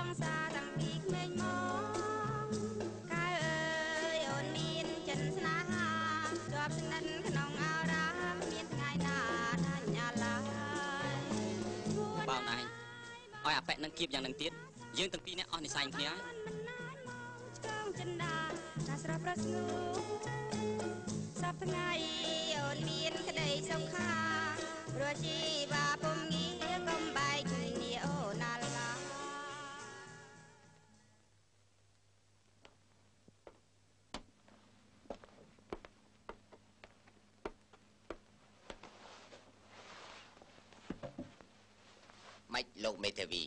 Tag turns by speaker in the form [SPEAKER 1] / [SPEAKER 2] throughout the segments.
[SPEAKER 1] ង្សារតាំងពីក្មេងមកកែអើយអូនមានចិនស្នេហាជាប់ស្និទ្ធក្នុងអារាមមានថ្ងៃណាដាច់អាឡាយ
[SPEAKER 2] បើអូនឯងឲ្យអាប៉ែនឹងគៀបយ៉ាងនឹងទៀត យើងទាំងពីរនាក់អស់និស័យគ្នាហើយ
[SPEAKER 1] ឆ្កងចិន្តាថាស្រស់ប្រស្ងួសពថ្ងៃ អូនមានក្តីសុខា ព្រោះជីវ៉ាពុំងារកុំបែកគ្នាអូណាឡា។
[SPEAKER 3] ម៉េចលោកមេធាវី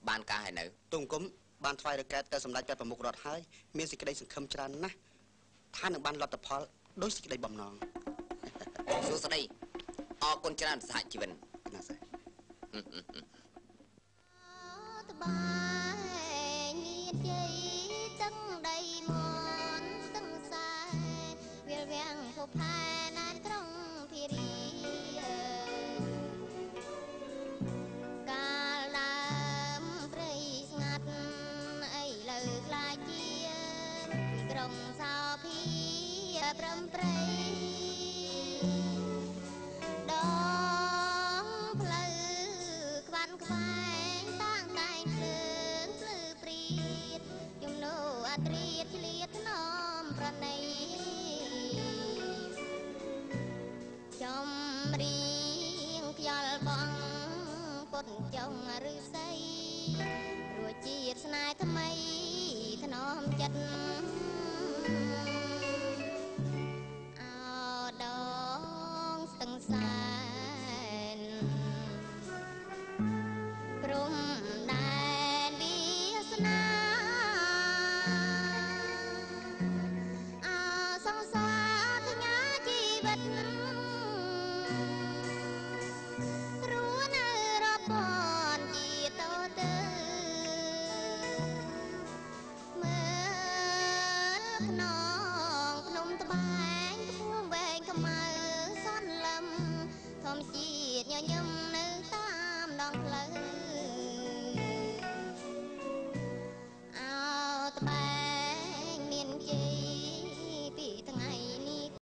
[SPEAKER 3] បានការហើយនៅ?
[SPEAKER 4] ទូង្គមបានថ្វាយរកែតទៅសម្ដេចព្រះប្រមុខរដ្ឋហើយ មានសេចក្តីសង្ឃឹមច្រើនណាស់ថានឹងបានលទ្ធផលដោយសេចក្តីបំណង
[SPEAKER 3] ។ សួស្តី អរគុណច្រើនសហជីវិន
[SPEAKER 4] ណាសេ
[SPEAKER 5] ត្បែងៀតជ័យទឹកដីមនស្ទឹងសែវាលវាំងភពផែណែនក្រុងភិរី កាលដើមព្រៃស្ងាត់អីលើខ្លាចជាទីក្រុងសោភាប្រំព្រៃ ដងផ្លូវខ្វាន់ខ្វែងតាំងតែងភ្លើងភ្លឺព្រាតជំនោអត្រាឆ្លៀតថ្នមប្រណី ចំរៀងខ្យល់បងពុតចុងឫស្សី រសជាតិស្នេហ៍ថ្មីថ្នមចិត្ត អោដងស្ទឹងសែនព្រំដែនវាសនា អោសង្សារថ្ងាជីវិតរស់នៅរាប់ពាន់ជាតទៅ មើលខ្នងភ្នំត្បែងខ្ពស់វែងខ្មៅសន្លឹម ធម្មជាតិញញឹមនៅតាមដងផ្លូវ។